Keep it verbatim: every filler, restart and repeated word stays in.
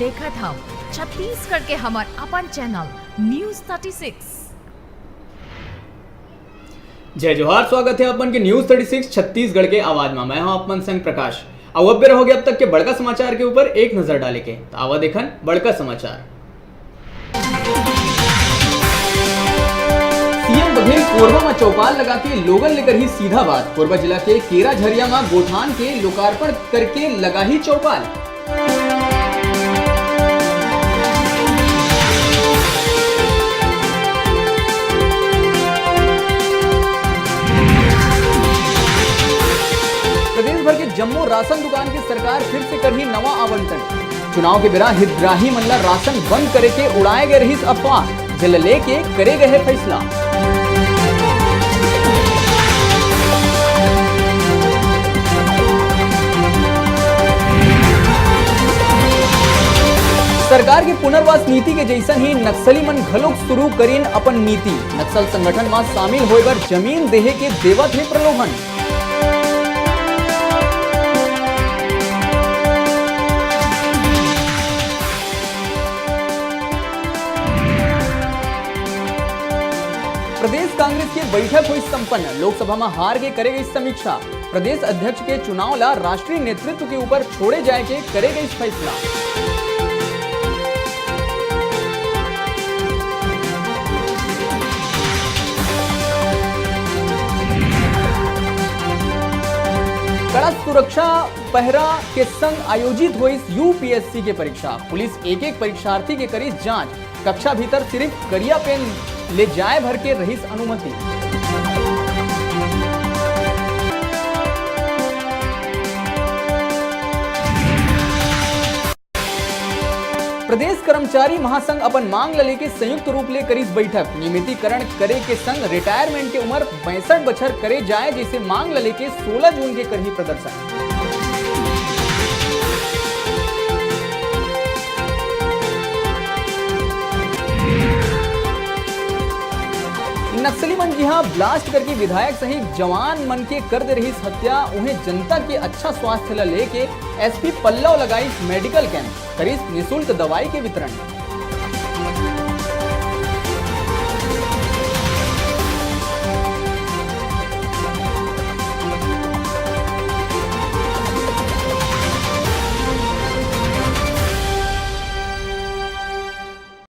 देखत हव छत्तीसगढ़ के हमर अपन चैनल न्यूज़ थर्टी सिक्स। जय जोहार, स्वागत हे अपन के न्यूज़ थर्टी सिक्स छत्तीसगढ़ के आवाज मा। मैं हूं अपन संग प्रकाश। अउ अब बेरा होगे अब तक के बड़का समाचार के ऊपर एक नजर डाले के। त आवा देखन बड़का समाचार। सीएम बघेल कोरबा म चौपाल लगा के लोगन ले करही सीधा बात। कोरबा जिला के केरा झरिया म गोठान के लोकार्पण करके लगाही चौपाल। प्रदेश भर के जम्मो राशन दुकान के सरकार फिर से करही नवा आवंटन। चुनाव के बेरा हितग्राही मन ला राशन बंद करे के उड़ाए गए रहिस अफवाह, जेला लेके करे गए हे फैसला। सरकार के पुनर्वास नीति के जैसन ही नक्सली मन घलोक शुरू करिन अपन नीति। नक्सल संगठन म शामिल होए बर जमीन देहे के देवत हे प्रलोभन। प्रदेश कांग्रेस के बैठक होइस संपन्न, लोकसभा म हार के करे गई समीक्षा। प्रदेश अध्यक्ष के चुनाव ला राष्ट्रीय नेतृत्व के ऊपर छोड़े जाए के करे गई फैसला। कड़ा सुरक्षा पहरा के संग आयोजित होइस यूपीएससी के परीक्षा। पुलिस एक-एक परीक्षार्थी के करिस जांच। कक्षा भीतर सिरिफ करिया पेन ले जाए भर के रहिस अनुमति। प्रदेश कर्मचारी महासंघ अपन मांग ल लेके संयुक्त रूप ले करिस बैठक। नियमितीकरण करे के संग रिटायरमेंट के उम्र पैंसठ बछर करे जाए, जैसे मांग ल लेके सोलह जून के करही प्रदर्शन। नक्सली मन जिहां ब्लास्ट करके विधायक सहित जवान मन के कर दे रहिस हत्या, उहें जनता के अच्छा स्वास्थ्य ल लेके एसपी पल्लव लगाइस मेडिकल कैंप, करिस निशुल्क दवाई के वितरण।